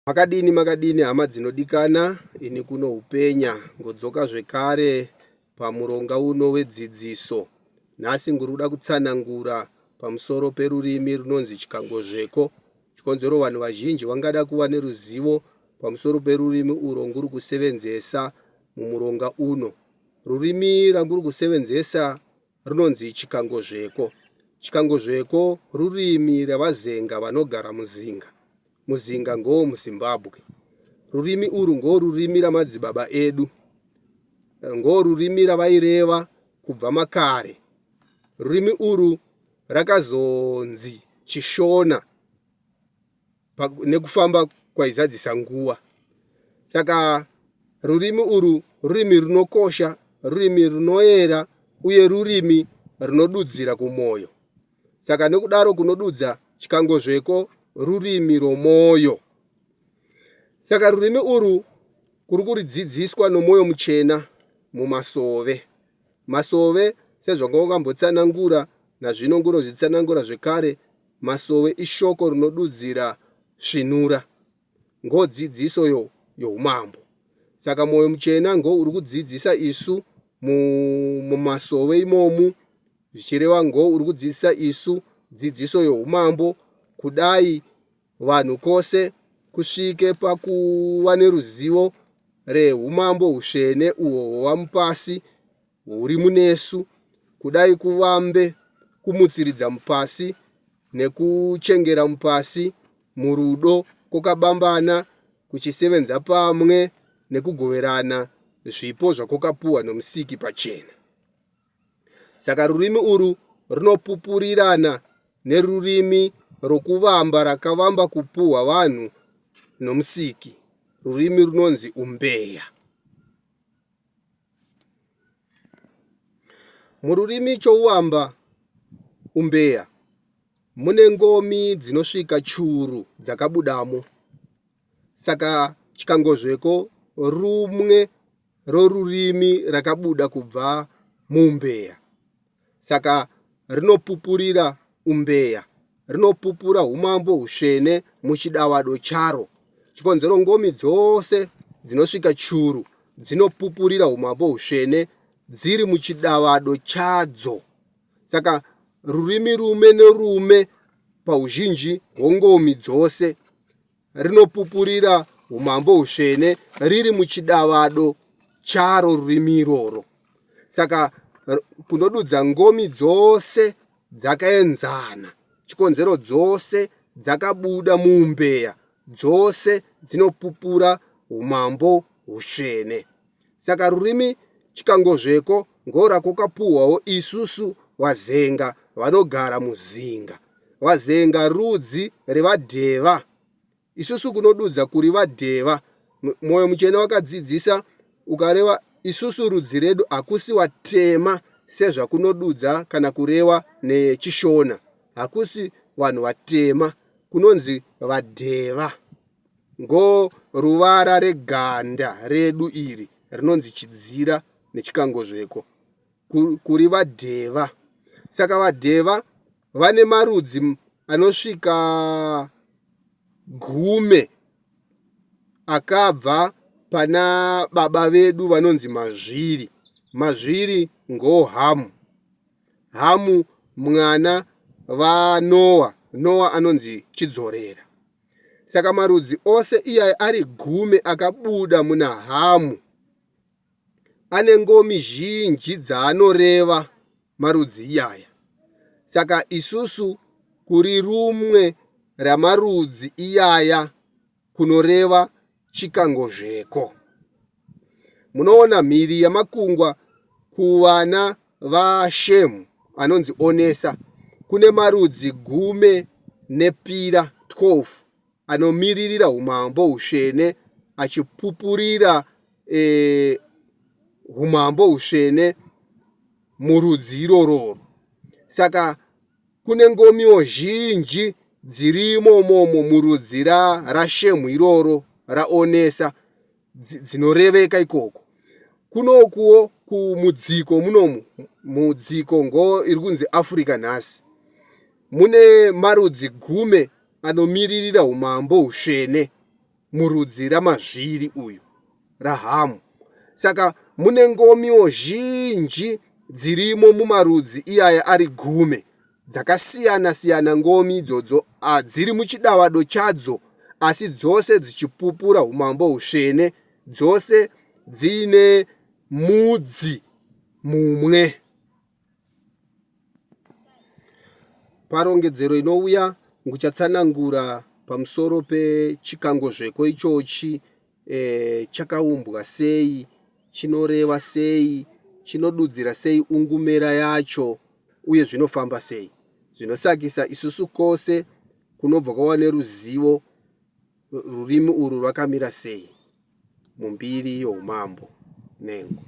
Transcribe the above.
Makadini makadini hama dzinodikana, ini kuno Upenya ngodzoka zvekare pamuronga uno wedzidziso. Nhasi nguri kuda kutsanangura pamusoro perurimi runonzi Chikangozveko. Chikonzero vanhu vazhinji vangada kuva neruzivo pamusoro perurimi urwo nguri kusevenzesa mumuronga uno. Rurimi ranguri kusevenzesa runonzi Chikangozveko. Chikangozveko rurimi revaZenga vanogara muZinga. Muzinga ngoo muZimbabwe. Rurimi urwu ngoo rurimi ramadzibaba edu. Ngoo rurimi ravaireva kubva makare. Rurimi urwu rakazonzi chiShona nekufamba kwaizadzisa nguva. Saka rurimi urwu rurimi runokosha, rurimi runoera uye rurimi runodudzira kumwoyo. Saka nokudaro kunodudza chikangozveko rurimi rwomwoyo. Saka rurimi urwu kuri kuridzidziswa nomwoyo muchena mumasove. Masove sezvanga wakambotsanangura nazvino ngunozvitsanangura zvekare, masove ishoko rinodudzira svinura. Ngodzidziso yo youmambo. Saka mwoyo muchena ngo uri kudzidzisa isu mumasove imomu zvichireva ngo uri kudzidzisa isu dzidziso youmambo kudai vanhu kose kusvike pakuva neruzivo rehumambo husvene uhwo hwova mupasi huri munesu kudai kuvambe kumutsiridza mupasi nekuchengera mupasi murudo kwokabambana kuchisevenza pamwe nekugoverana zvipo zvakokapuwa nomusiki pachena. Saka rurimi urwu runopupurirana nerurimi rokuvamba rakavamba kupuhwa vanhu nomusiki, rurimi runonzi umbeya. Mururimi chouvamba umbeya mune ngomi dzinosvika churu dzakabudamo. Saka chikangozveko rumwe rorurimi rakabuda kubva muumbeya. Saka rinopupurira umbeya, rinopupura umambo husvene muchidavado charo. Chikonzero ngomi dzose dzinosvika churu dzinopupurira umambo husvene dziri muchidavado chadzo. Saka rurimi rume nerume pauzhinji hwongomi dzose rinopupurira umambo husvene riri muchidavado charo rurimi iroro. Saka kunodudza ngomi dzose dzakaenzana, chikonzero dzose dzakabuda muumbeya, dzose dzinopupura umambo husvene. Saka rurimi chikangozveko ngorakokapuhwawo isusu vaZenga vanogara muZinga. VaZenga rudzi revaDheva. Isusu kunodudza kuri vaDheva. Mwoyo muchena wakadzidzisa ukareva isusu rudzi redu hakusi watema sezvakunodudza kana kurewa neChishona. Hakusi vanhu vatema kunonzi vaDheva. Ngo ruvara reganda redu iri rinonzi chidzira nechikangozveko kuri vaDheva. Saka vaDheva vane marudzi anosvika gume akabva pana baba vedu vanonzi Mazviri. Mazviri ngoHamu. Hamu mwana vaNoa. Noa anonzi Chidzorera. Saka marudzi ose iyaya ari gume akabuda muna Hamu ane ngomi zhinji dzaanoreva marudzi iyaya. Saka isusu kuri rumwe ramarudzi iyaya kunoreva chikangozveko. Munoona mhiri yamakungwa kuvana vaShemu anonzi Onesa kune marudzi gume nepira 12 anomiririra umambo husvene achipupurira e, umambo husvene murudzi irororo. Saka kune ngomiwo zhinji dzirimo momo murudzi raShemu iroro raOnesa dzinoreveka ikoko. Kunokuwo kumudziko munomu, mudziko ngo iri kunzi Africa nhasi, mune marudzi gume anomiririra umambo husvene. murudzi raMazviri uyu raHamu. Saka mune ngomiwo zhinji dzirimo mumarudzi iyaya ari gume dzakasiyana siyana ngomi idzodzo dziri muchidavado chadzo asi dzose dzichipupura umambo husvene dzose dziine mudzi mumwe. Parongedzero inouya nguchatsanangura pamusoro pechikangozveko ichochi e, chakaumbwa sei, chinoreva sei, chinodudzira sei ungumera yacho uye zvinofamba sei. Zvinosakisa isusu kose kunobva kwava neruzivo rurimi urwu rwakamira sei mumbiri youmambo nengo.